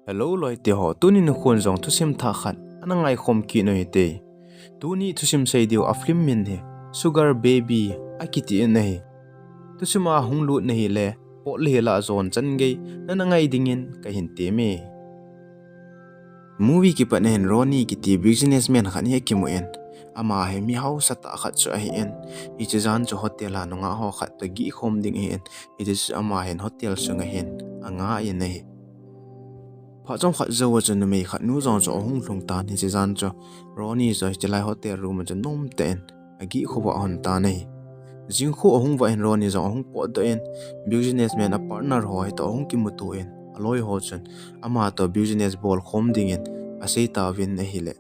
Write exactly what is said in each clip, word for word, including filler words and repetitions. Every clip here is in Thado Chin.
Hello loite ho, tuni nikho jong thusim thah khat ana ngaikhom kit u hite. Tuni thusim sei diu a film min hi Sugar Baby akiti in ahi. Thusim a hung lut na hile, pot le hila jon chan gei nana ngai dingin kahin temme. Movie kipat na hin Ronnie kiti businessman khat hi akimu in. Ama hi mi hausa tah khat chu ahi in. Hiche jan chu hotel a nungah ho khat toh gihkhom ding ahi in. Hiche chu ama hin hotel sunga hin anga in ahi. Phat chomkhat jou a chu numei khat nu jong chu ahung lhung tan, hiche jan chu Ronnie chu hiche lai hotel room a chu nomtah in agihkhovah hon tan ahi. Jingkah ahung vah hin Ronnie jong ahung potdoh in, businessman a partner ho hitoh ahung kimuto in, aloi ho chun ama toh business bolkhom dingin asei tauvin ahile,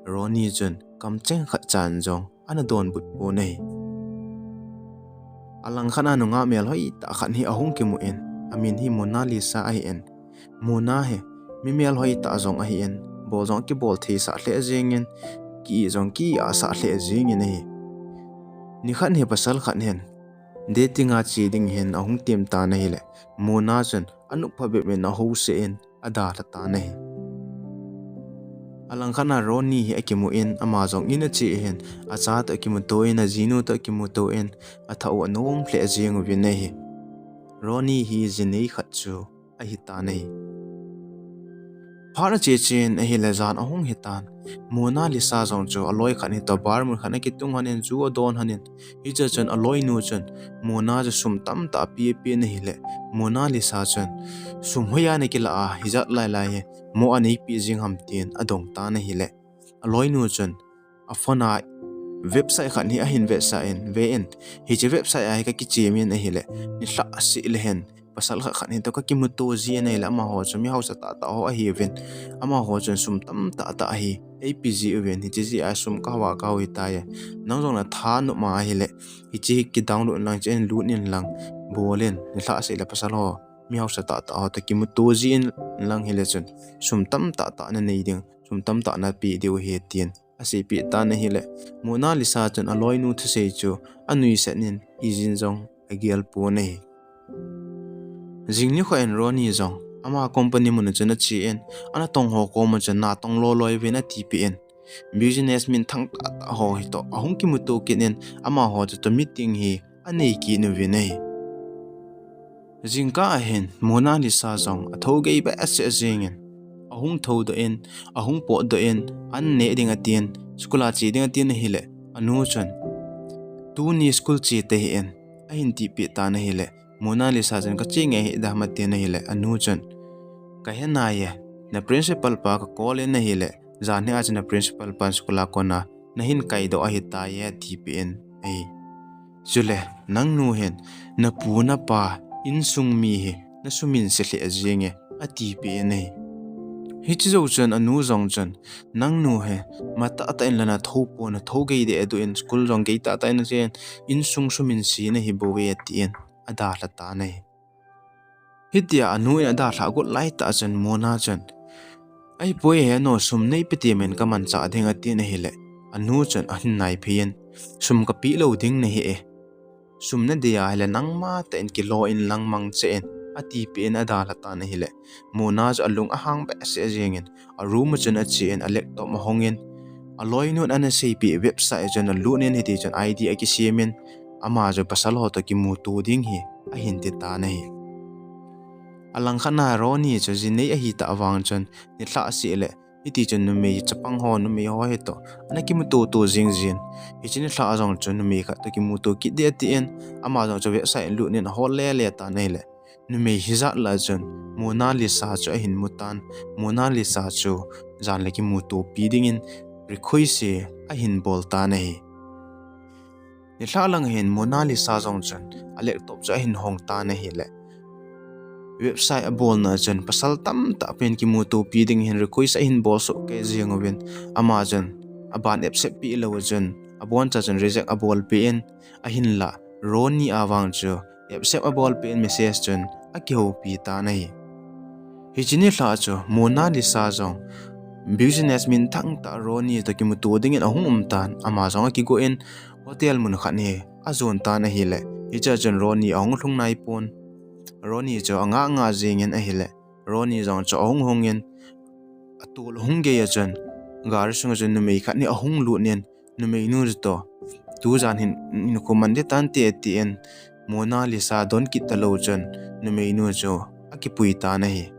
Ronnie chun kamcheng khat chan jong ana donbut pon ahi. Alangkhat a nungah melhoi tah khat hi ahung kimu in, amin hi Mona Lisa ahi in. Mona hi mi melhoi tah jong ahi in, bol jong akibol theisah lheh jeng in, ki-i jong ki-i asah lheh jeng in ahi. Nikhat hi pasal khat hin dating a che ding hin ahung tem tan ahile, Mona chun anop phabep in ahouseh in adalha tan ahi. Alangkhat a Ronnie hi akimu in, ama jong in ache hin, acha toh akimuto in, ajinu toh akimuto in, athah u anom lheh jeng uvin ahi. Ronnie hi jinei khat chu ahi tan ahi. Phat ache chen ahile jan ahung hi tan. Mona Lisa jong chu aloi khat hitoh bar mun khat akitung hon in, ju adon hon in, hiche chun aloinu chun Mona chu sum tamtah ape, apen ahile, Mona Lisa chun, sum hoiya nakilah a hijat lailai hi mo a neipe jing ham, tin adong tan ahile, aloinu chun aphone a website khat hi ahin vetsah in, ve in, hiche website a hi kakichem in ahile, nilhah seh le hin pasal khat khat hitoh kakimuto jin ahile, amaho chu mi hausa tahtah ho ahiuvin, amaho chun sum tamtah tah hi eipe ji uvin, hiche jeh a sum kahao a kahao hitai e, nang jong natha nop ma ahile, hiche hi kidownload in lang, hiche in lut in lang, bol in, nilhah seh le pasal ho, mi hausa tahtah ho toh kimuto jin lang hile chun sum tamtah tah nanei ding, sum tamtah napeh diu ahi, tin aseipeh tan ahile, Mona Lisa chun aloinu thusei chu anuisat in, ijin jong agel pon ahi. Jing nikho in Ronnie jong ama company mun a chun ache in, anatong ho koma chun natong loi loi uvin atipeh in, business minthang tahtah ho hitoh ahung kimuto kit in, amaho toh meeting hi anei kit uvin ahi. Jingkah ahin Mona Lisa jong athou gei behseh jeng in, ahung thoudoh in, ahung potdoh in, an neh ding atin, school a che ding atin ahile, anu chun, tuni school che tahih in, ahin tipeh tan ahile, Mona Lisa chun kache nge hih dem atin ahile, anu chun, kahe nai e, na principal pa kacall in ahile, janhi a chun na principal pan school a kona nahin kaidoh ahitai e, atipeh in ahi. Chule, nangnu hin napu napa insung mi hi nasuminse lheh jeng e, atipeh in ahi. Hiche jou chun anu jong chun, nangnu hi matahtah in la nathou pon, nathou gei dehduh in, school jong gei tahtah in nache in, insung suminse nahi bouve, atin adalha tan ahi. Hitia anu in adalhah got laitah chun Mona chun, ahipoi henu, sum neipe temin kamanchah ding, atin ahile, anu chun ahin naiphei in, sum kapeh lou ding nahi e, sum nadei ahile nangma tah in kilo in lang mangcha in, atipeh in adalha tan ahile, Mona chu alung ahang behseh jeng in, a room a chun ache in, a laptop ahong in, aloinun ana seipeh website chun alut in, hiti chun ID akisem in, ama chu pasal ho toh kimuto ding hi ahin ti tan ahi. Alangkhat a Ronnie chu jinei ahitah vang chun nilhah seh le, hiti chun numei chapang ho, numei ho hitoh ana kimuto to jing jin. Hiche nilhah jong chun numei khat toh kimuto kit ding atin, ama jong chu website in lut in ahol lele tan ahile, numei hijat lah chun Mona Lisa chu ahin mu tan, Mona Lisa chu jan le kimutopi dingin request hi ahin bol tan ahi. Nilhah lang hin Mona Lisa jong chun a laptop chu ahin hong tan ahile, website abolna chun pasal tamtah pen kimutopi ding hin request ahin bol soh kei jeng uvin, ama chun aban accept peh lou chun, aboncha chun reject abolpeh in, ahinlah Ronnie a vang chu accept abolpeh in message chun akihoupi tan ahi. Hiche nilhah chu Mona Lisa jong business minthang tah Ronnie toh kimuto dingin ahung um tan, ama jong akigo in hotel mun khat hi ajon tan ahile, hichea chun Ronnie ahung lhung naipon. Ronnie chu angah ngah jengin ahile, Ronnie jong chu ahung hungin, atol ahung gei a chun gari sunga chun numei khat hi ahung lut in, numeinu chu toh, tujan hin hinkho man ding tante atin, Mona Lisa don kit talou chun numeinu chu akipui tan ahi.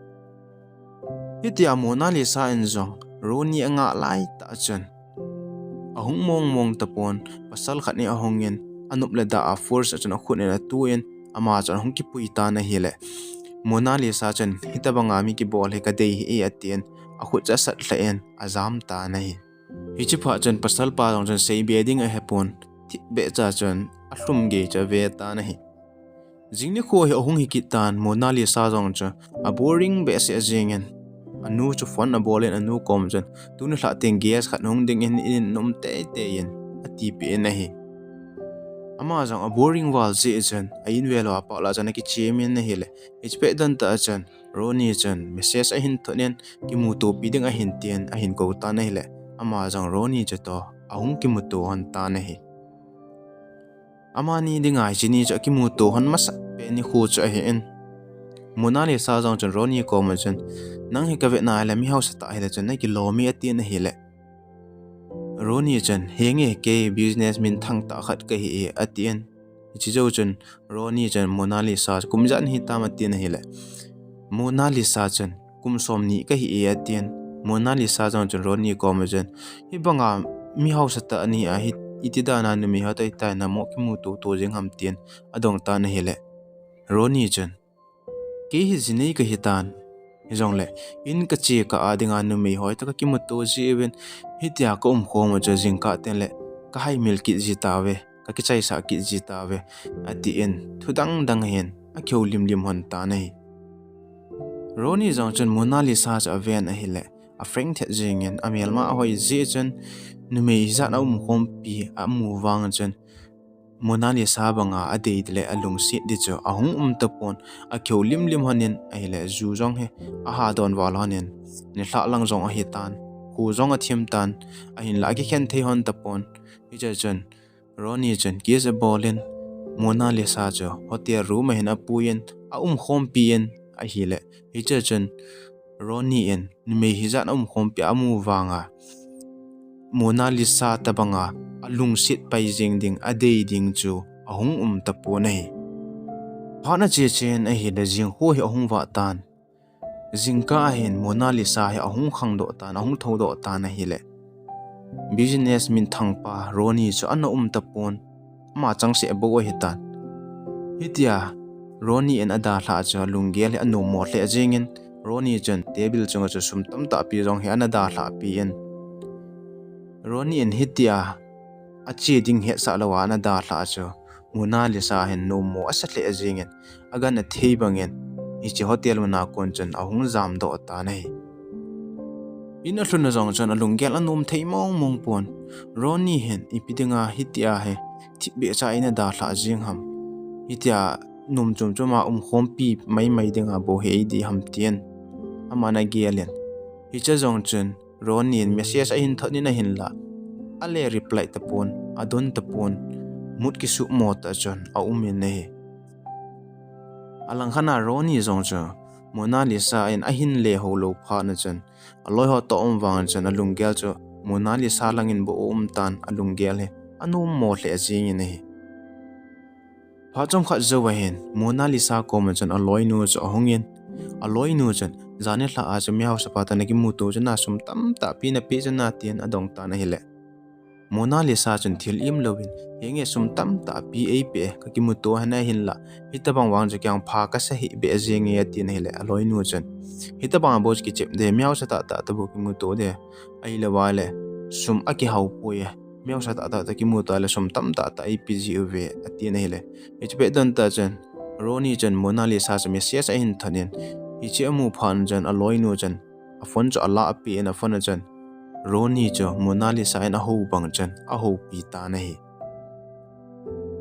Hitia Mona Lisa in jong Ronnie angah laitah chun ahung mong mong tapon, pasal khat hi ahungin, anop le dah a force a chun akhut in atuh in, ama chun ahung kipui tan ahile, Mona Lisa chun, "Hitobanga mi kibol hi kadei hih e," atin, akhut chu asat lheh in ajam tan ahi. Hiche phat chun pasalpa jong chun seibe ding ahepon, thipbeh cha chun alhum gei chu ave tan ahi. Jing nikho hi ahung hi kit tan, Mona Lisa jong chu aboring behseh jengin, anu chu phone abol in anu kom chun, "Tuni lhah teng guest khat hung dingin, in in um teitei in," atipeh in ahi. Ama jong aboring val jeh chun a-in vel uva pat lah chun akichem in ahile, hiche pet don tah chun Ronnie chun message ahin thot in, kimutopi ding ahin tin, ahin kou tan ahile, ama jong Ronnie chu toh ahung kimuto lhon tan ahi. Amani dinga hiche ni chu akimuto lhon masat pet nikho chu ahin, Mona Lisa jong chun Ronnie koma chun, "Nang hi kavet na le mi hausa tah hile chun nakilom e," atin ahile, Ronnie chun, "Henge, kei business minthang tah khat kahi e," atin. Hiche jou chun Ronnie chun Mona Lisa, "Kum ijat nahi tam?" atin ahile, Mona Lisa chun, "Kum somni kahi e," atin. Mona Lisa jong chun Ronnie koma chun, "Hibanga mi hausa tah nahi a, hi iti dan a numei ho toh hitia namo kimuto to jing ham?" tin adong tan ahile, Ronnie chun, "Kei hi jinei kahi tan. Hijongle in kache kah a dinga numei ho toh kakimuto jiuvin, hitia kaum khom u chu jingkah tengle kahaimil kit ji tauve, kakichaisah kit ji tauve," atin thu dang dang hin akihoulim lim lhon tan ahi. Ronnie jong chun Mona Lisa chu aven ahile, afrank thet jengin, amelma ahoi jeh chun, numei hijat a umkhompi amu vang chun, Mona Lisa banga adei le alungset ding chu ahung um tapon, akihoulim lim lhonin ahile, ju jong hi aha don val lhonin, nilhah lang jong ahitan, kho jong athim tan, ahinla akikhen thei lhon tapon. Hiche chun Ronnie chun kiss abolin, Mona Lisa chu hotel room a hin apuiyin, aumkhompi in ahile, hiche chun Ronnie in numei hijat a umkhompi amu vanga, Mona Lisa tobanga alungset pai jeng ding, adei ding chu ahung um tapon ahi. Phat ache chen ahile, jingkah hi ahung vah tan. Jingkah a hin Mona Lisa hi ahung khangdoh tan, ahung thoudoh tan ahile, business minthang pa Ronnie chu ana um tapon, ama changseh bou ahitan. Hitia Ronnie in adalhah chu alunggel hi anommo lheh jengin, Ronnie chun table chunga chu sum tamtahpi jong hi ana dalhahpi in, Ronnie in hitia ache ding hetsah louva ana dalhah chu Mona Lisa hin nommo asa lheh jengin, agan athei bangin, hiche hotel muna kon chun ahung jamdoh tan ahi. In alhun a jong chun alunggel anom thei mong mong pon. Ronnie hin ipi dinga hitia hi thipbeh cha in adalhah jeng ham, hitia nom chom chom a umkhompi mai mai dinga bou hi eidei ham tin aman agelin, hiche jong chun Ronnie in message ahin thot in ahinla, ale reply tapon, adon tapon, mood kisuhmo tah chun aumin ahi. Alangkhat a Ronnie jong chu Mona Lisa in ahin le hou lou phat na chun, aloi ho toh aum vang chun alunggel chu Mona Lisa langin bou aum tan, alunggel hi anommo lheh jengin ahi. Phat chomkhat jou ahin Mona Lisa koma chun aloinu chu ahungin, aloinu chun, "Jan nilhah a chu mi hausapa toh nakimuto chu na sum tamtahpi napeh chu na," tin adong tan ahile, Mona Lisa chun thil im louvin, "Henge, sum tamtahpi eipeh e, kakimuto ahi nahinla, hitobang vang chu keiin pha kasa hih beh jenge," atin ahile, aloinu chun, "Hitobang bou chu kichep ding, mi hausa tahtah toh bou kimuto ding, ahilouvale sum akihao poi e, mi hausa tahtah toh kimuto le sum tamtahta eipe jiuve," atin ahile, hiche pet don tah chun Ronnie chun Mona Lisa chu message ahin thot in, hiche amu phat chun aloinu chun aphone chu alahpeh in, aphone a chun Ronnie chu Mona Lisa in ahou bang chun ahoupi tan ahi.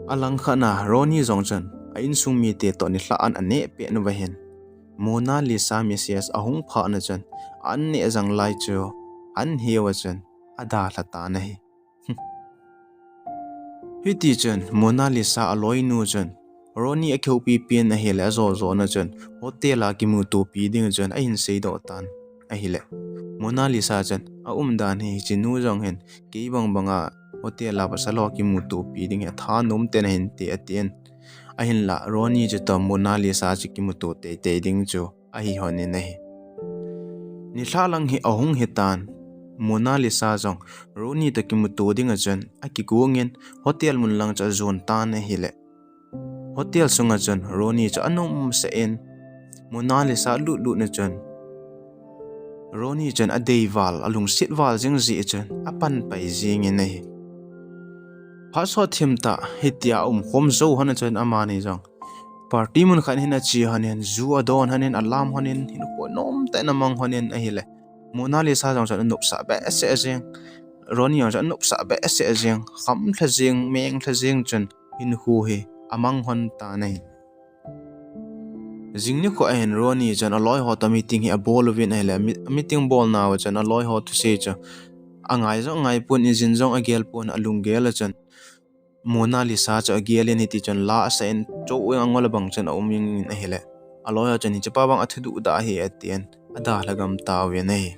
Alangkhat a Ronnie jong chun a insung mite toh nilhah an aneh pet uva hin, Mona Lisa message ahung phat na chun an neh jang lai chu an heu a chun adalha tan ahi. Hitichun Mona Lisa aloinu chun Ronnie akihoupipi in ahile, ajo jona chun hotel a kimutopi ding chun ahin seidoh tan ahile, Mona Lisa chun aumdan hi hiche nu jong hin kei bang banga hotel a pasal ho kimutopi ding hi athanom tah in ahin ti atin. Ahinlah Ronnie chu toh Mona Lisa chu kimuto teitei ding chu ahi lhonin ahi. Nilhah lang hi ahung hitan, Mona Lisa jong Ronnie toh kimuto ding a chun akigongin hotel mun lang chu ajon tan ahile, hotel sunga chun Ronnie chu anom sah in, Mona Lisa lut lut na chun Ronnie chun adei val, alungset val jing jeh chun apan pai jingin ahi. Phat sot thim tah hitia aumkhom jou lhon a chun amani jong party mun khat hin ache lhonin, ju adon lhonin, alam lhonin, hinkho nom tah in amang lhonin ahile, Mona Lisa jong chun anopsah behseh jing, Ronnie jong chun anopsah behseh jing, khamlha jing, menglha jing chun hinkho hi amang lhon tan ahi. Jing nikho ahin Ronnie chun aloi ho toh meeting hi abol uvin ahile, mi-, meeting bolnauva chun aloi ho thusei chu angai jong angai pon, ajin jong agel pon, alunggel a chun Mona Lisa chu agelin hiti chun la asah in, chou angol abang chun aum in ahile, aloi ho chun hichepa bang athuduh dah hi atin, adalha gam tauvin ahi.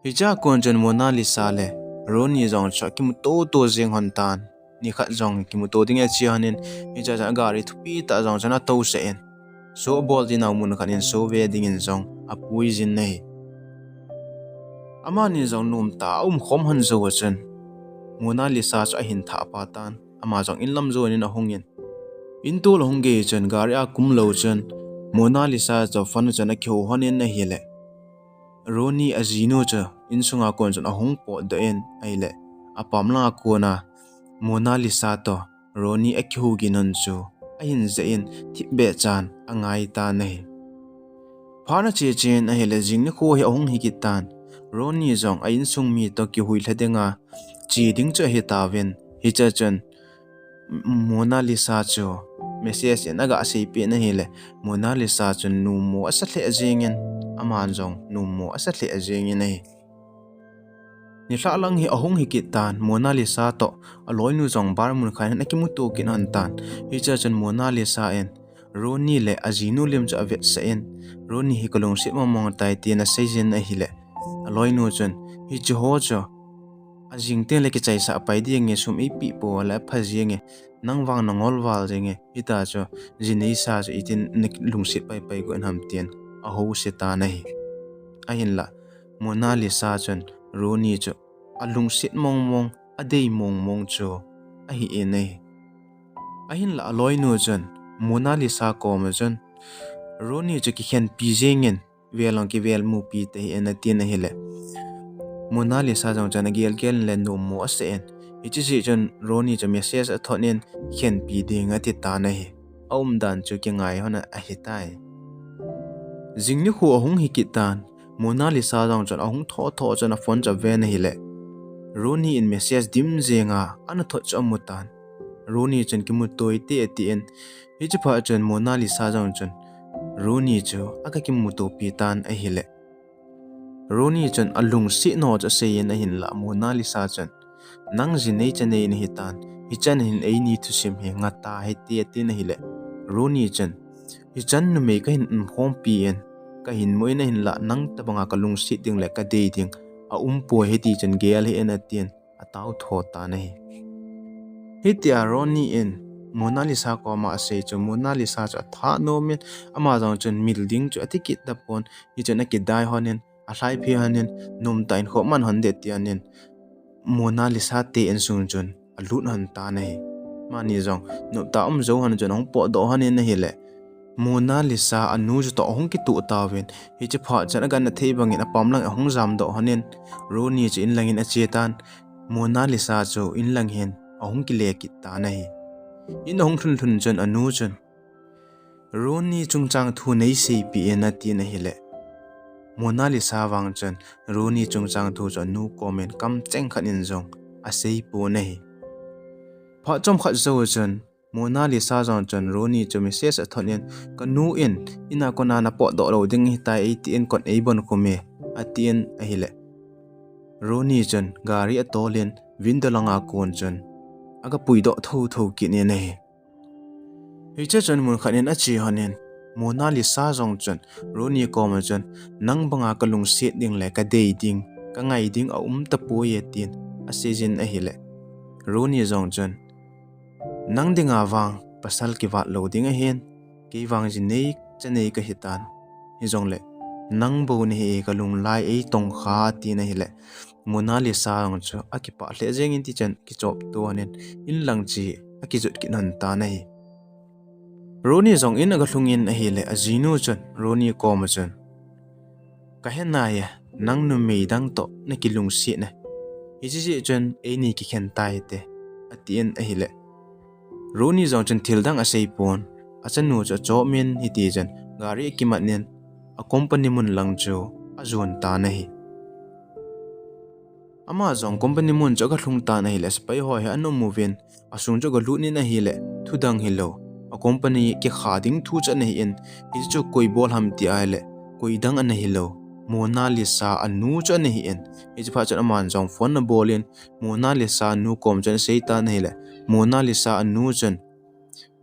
Hichea kon chun Mona Lisa le Ronnie jong chu akimuto to jing lhon tan. Nikhat jong kimuto ding ache lhonin, hichea chun agari thupi tah jong chun atousah in, show abol dinau mun khat in show ve dingin jong apui jin ahi. Amani jong nomtah a aumkhom lhon jou a chun Mona Lisa chu ahin thah pah tan, ama jong inlam jonin ahungin, in tol ahung gei chun gari a akum lou chun Mona Lisa chu phone a chun akihou lhonin ahile, Ronnie ajinu chu insunga kon chun ahung potdoh in ahile, apam langa kona Mona Lisa toh Ronnie akihou gin lhon chu ahin jeh in thipbeh chan angai tan ahi. Phat ache chen ahile, jing nikho hi ahung hi kit tan, Ronnie jong a insung mi toh kihuilha dinga che ding chu ahitauvin, hichea chun Mona Lisa chu message in aga seipeh in ahile, Mona Lisa chun nommo asa lheh jengin, aman jong nommo asa lheh jengin ahi. Nilhah lang hi ahung hi kit tan, Mona Lisa toh aloinu jong bar mun khat hin akimuto kit lhon tan. Hichea chun Mona Lisa in Ronnie le ajinu lim chu avetsah in, Ronnie hi kalungset mongmong tai tin aseijin ahile, aloinu chun, hiche ho chu ajing tengle kichaisah pai dinge, sum eipeh pou le apha jenge, nang vang nangol val jenge, hita chu ji neisa chu itin nalungset paipai got ham tin ahouse tan ahi. Ahinlah Mona Lisa chun Ronnie chu alungset mongmong, adei mongmong chu ahi in ahi. Ahinlah aloinu chun Mona Lisa koma chun Ronnie chu kikhenpi jengin, vel jong kivel mupi tahih in atin ahile, Mona Lisa jong chun agelgel in le nommo asah in, hiche jeh chun Ronnie chu message athot in khenpi ding ati tan ahi. Aumdan chu kingai lhon ahitai. Jing nikho ahung hi kit tan, Mona Lisa jong chun ahung thotho chun aphone chu aven ahile, Ronnie in message dim jenga ana thot chu amu tan. Ronnie chun kimuto ite atin, hiche phat chun Mona Lisa jong chun Ronnie chu aga kimutopi tan ahile, Ronnie chun alungset nau chu aseiyin ahinlah Mona Lisa chun, nang ji nei cha nei nahitan, hichan hin eini thusim hi ngah tahite atin ahile, Ronnie chun, hichan numei kahin umkhompi in, kahin mu in ahinlah nang tobanga kalungset ding le kadei ding aumpoi hiti chun gel hih in atin, atao tho tan ahi. Hitia Ronnie in Mona Lisa koma asei chu Mona Lisa chu athanom in, ama jong chun mil ding chu ati kit tapon, hichun akidai lhonin, alhaiphe lhonin, nomtah in khoh man lhon ding tin, Mona Lisa te insung chun alut lhon tan ahi. Amani jong nomtah um jou lhon chun ahung potdoh lhonin ahile, Mona Lisa anu chu toh ahung kitoh tauvin, hiche phat chun agan athei bangin apam lang ahung jamdoh lhonin, Ronnie chu in langin ache tan, Mona Lisa chu in lang hin ahung kile kit tan ahi. In ahung lhun lhun chun anu chun, Ronnie chungchang thu neiseipeh in atin ahile, Mona Lisa vang chun Ronnie chungchang thu chu anu komin kamcheng khat in jong aseipon ahi. Phat chomkhat jou chun Mona Lisa jong chun Ronnie chu message athot in, kanu in ina kona napotdoh lou ding ahitai, eitin kot eibon khum e, atin ahile, Ronnie chun gari atolin window langa kon chun aga puidoh thotho kit in ahi. Hiche chun mun khat in ache lhonin, Mona Lisa jong chun Ronnie koma chun, "Nang banga kalungset ding le kadei ding, kangai ding aum tapoi e," tin aseijin ahile, Ronnie jong chun, "Nang dinga vang pasal kivat lou ding ahin, kei vang jinei chanei kahitan. Hijongle nang bou nahi e, kalunglai eitongkha," tin ahile, Mona Lisa jong chu akipah lheh jengin tichun kichop tonin inlang chun akijot kit lhon tan ahi. Ronnie jong in agalhungin ahile, ajinu chun Ronnie koma chun, "Kahe nai e, nang numei dang toh nakilungset e. Hiche jeh chun eini kikhen taite," atin ahile, Ronnie jong chun thildang aseipon, achanu chu achopin hitichun gari akimatnin a company mun lang chu ajon tan ahi. Ama jong company mun chu agalhung tan ahile, sepai ho hi ana um uvin, asung chu agalutnin ahile, thudang hilou, a company kikha ding thu chu ana hin, hichu koi bol ham ti ahile, koi dang ana hilou, Mona Lisa anu chu ana hin, hiche phat chun aman jong phone abolin, Mona Lisa nu kom chun asei tan ahile, Mona Lisa anu chun,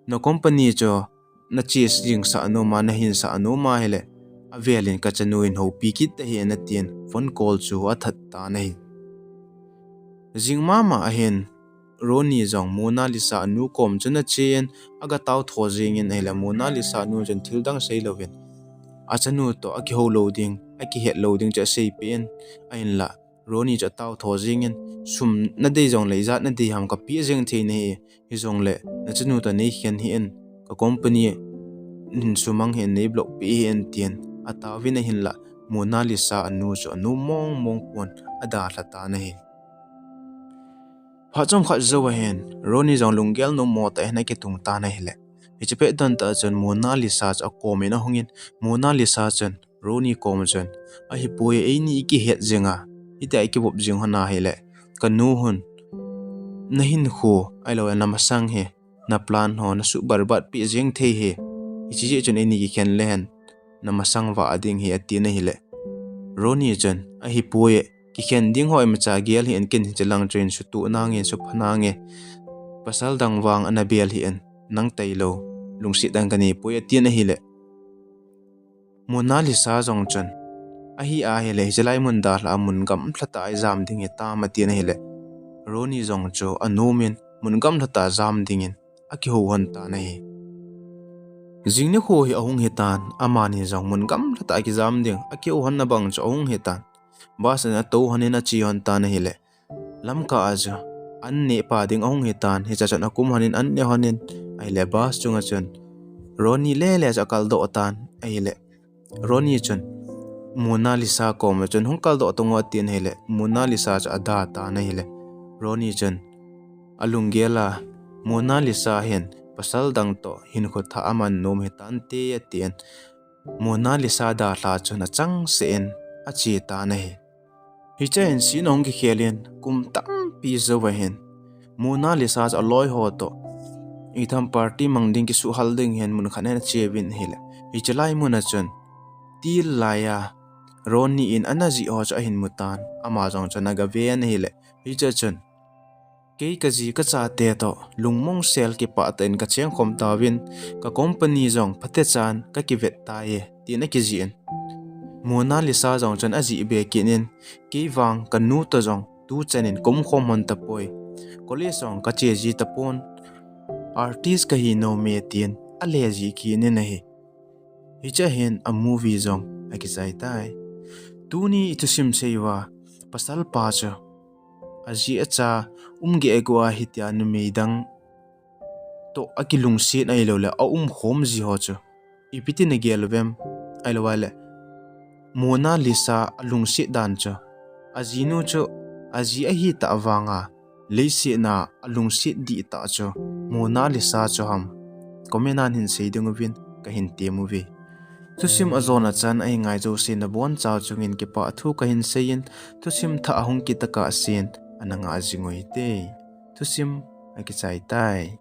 "Na company chu nache jingsah nom a, nahinsah nom ahile, avelin kachanu in houpi kit tahih in," atin phone call chu athat tan ahi. Jing mama ahin, Ronnie jong Mona Lisa anu kom chun achen, agatao tho jengin ahile, Mona Lisa nu chun thildang seilouvin, achanu toh akihou lou ding, akihet lou ding chu aseipeh in, ahinla, Ronnie chu atao tho jengin, "Sum nadei jongle ijat nadei ham, kapeh jeng thei nahi, hijongle nachanu toh neikhen hih in, ka company in sum ang hin nei block peh hih in," tin ataovin ahinla, Mona Lisa anu chu anom mong mong pon adalha tan ahi. Phat chomkhat jou ahin, Ronnie jong lunggel nommo tah in akitung tan ahile, hiche pet don tah chun Mona Lisa chu akomin ahungin, Mona Lisa chun Ronnie kom chun, "Ahipoi, eini ikihet jing a, hitia ikivop jing hon ahile, kanu hon, nahinkho, ahiloule namasang hi, naplan ho nasuh barbat peh jeng thei hi. Hiche jeh chun eini kikhen lehen, namasang vah ding hi," atin ahile, Ronnie chun, "Ahipoi, kikhen ding ho imacha gel hih in, ken hiche lang chun sutoh nange, supha nange, pasal dang vang ana bel hih in, nang tailou lungset dang kaneipoi," atin ahile, Mona Lisa jong chun, "Ahi ahile, hiche lai mun dalha a mun gamlha tah a ijam ding hitam," atin ahile, Ronnie jong chu anomin, mun gamlha tah a jam dingin akihou lhon tan ahi. Jing nikho hi ahung hitan, amani jong mun gamlha tah a kijam ding akihou lhon na bang chu ahung hitan. Bus in atou lhonin ache lhon tan ahile, lamkah a chu an nehpa ding ahung hitan, hichea chun akum lhonin an neh lhonin, ahile bus chunga chun Ronnie lele chu akaldoh tan ahile, Ronnie chun Mona Lisa koma chun, "Hung kaldoh tang o," atin ahile, Mona Lisa chu ada tan ahile, Ronnie chun alunggel a, "Mona Lisa hin pasal dang toh hinkho thah aman nom hitante," atin, Mona Lisa dalha chun achangseh in ache tan ahi. Hichea hin scene ahung kikhelin, kum tampi jou ahin, Mona Lisa chu aloi ho toh itham party mang ding, kisuhhal ding hin mun khat in acheuvin ahile, hiche lai muna chun til laiya Ronnie in ana jih ho chu ahin mutan, ama jong chun agaven ahile, hichea chun, "Kei kaji kachate toh lungmong sel kipah tah in kachengkhom tauvin, ka company jong phatechan kakivet tai e," tin akijih in, Mona Lisa jong chun ajih be kit in, "Kei vang kanu toh jong tuchan in kaumkhom lhon tapoi, college jong kache ji tapon, artist kahi nom e," tin ale jih kit in ahi. Hichea hin a movie jong akichai tai. Tuni ithusim seiuva, pasalpa chu aji acha umgeh gua hitia numei dang toh akilungset ahiloule aumkhom ji ho chu ipi tin agel uvem? Ahiloule Mona Lisa alungset dan chu, ajinu chu aji ahitah vanga leiset a alungset dihtah chu Mona Lisa chu ham? Comment a hin sei ding uvin kahin tem uve. Thusim ajona chan ahingai jouse nabonchau chungin kipah thu kahin seiyin, thusim thah ahung kit tokah sen ana ngah jing uhite. Thusim akichai tai.